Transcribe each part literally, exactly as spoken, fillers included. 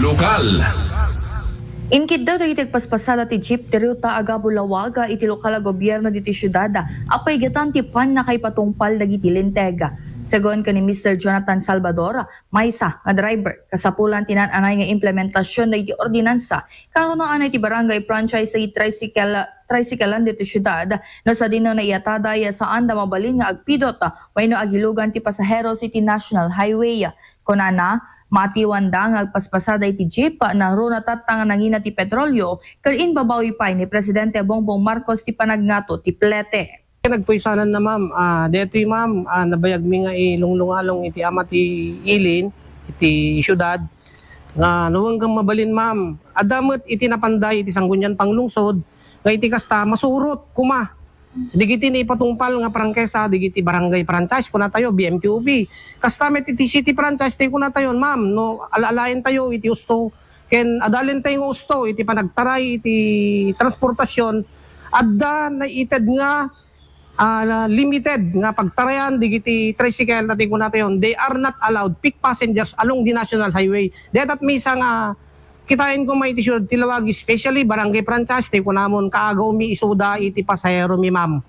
Lokal. Inkiddaw dagiti agpaspasada ti jeep ti ruta a Gabo-Laoag iti lokal a gobierno ditoy siudad a paigatan ti pannakaipatungpal dagiti linteg. Segun ken ni Mister Jonathan Salvador, maysa nga driver, kasapulan ti naan-anay nga implementasion dagiti ordinansa karunoan iti barangay franchise dagiti tricycle, tricyclean ditoy siudad no sadino naiyatada ya saanda mabalin nga agpidot wenno agilugan ti pasaheros iti National Highway. Kunana, maatiwanda nga agpaspasada iti jeep, naruna tatta nga nangina ti petrolyo, ken imbabawi pay ni Presidente Bongbong Marcos ti panagngato ti plete. Nagpuysanan na, ma'am. Ah, detoy, ma'am, ah, nabayagmi nga ilunglungalong iti ama ti ilin, iti siudad, nga nuweng kang mabalin, ma'am. Adda met iti napanday iti Sangguniang Panglungsod, nga iti kasta, masurot, kuma. Digiti naipatungpal nga prangkesa, digiti barangay franchise, kunatayo, B M T O P. Kasta met iti city franchise, ti kunatayo, ma'am, no, alaalaentayo iti usto, ken adalentayo nga usto iti panagtaray iti transportasyon, adda naited nga, ah, limited nga pagtarayan digiti tricycle, ta ti kunatayo, they are not allowed pick passengers along the national highway. Dayta met maysa nga kitaen ko may iti siudad ti Laoag, especially barangay franchise, ti kunamon, kaagawmi isuda iti pasaheromi, ma'am.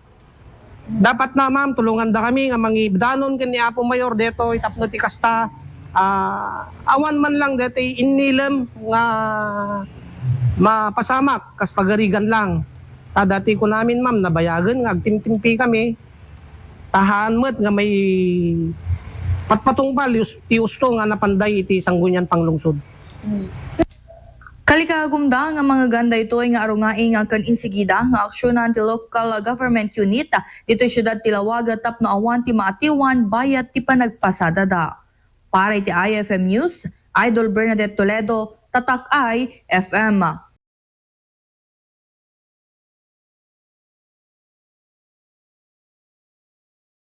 Dapat na, ma'am, tulunganda kami nga mangibdanon ken ni Apo Mayor detoy tapno ti kasta, ah, awan man lang detoy innilem nga mapasamak kas pagarigan lang. Ta dayta kunamin, ma'am, nabayagen nga agtimtimpi kami, ta haan met nga may patpatungpal us-, ti usto nga napanday iti Sangguniang Panglungsod. Kalikagumda nga mangeganda itoy nga arungaing ken insigida nga aksyonan ti local government unit ditoy siudad ti Laoag tapno awan ti maatiwan bayat ti panagpasadada. Para iti I F M News, Idol Bernadette Toledo, Tatak I F M.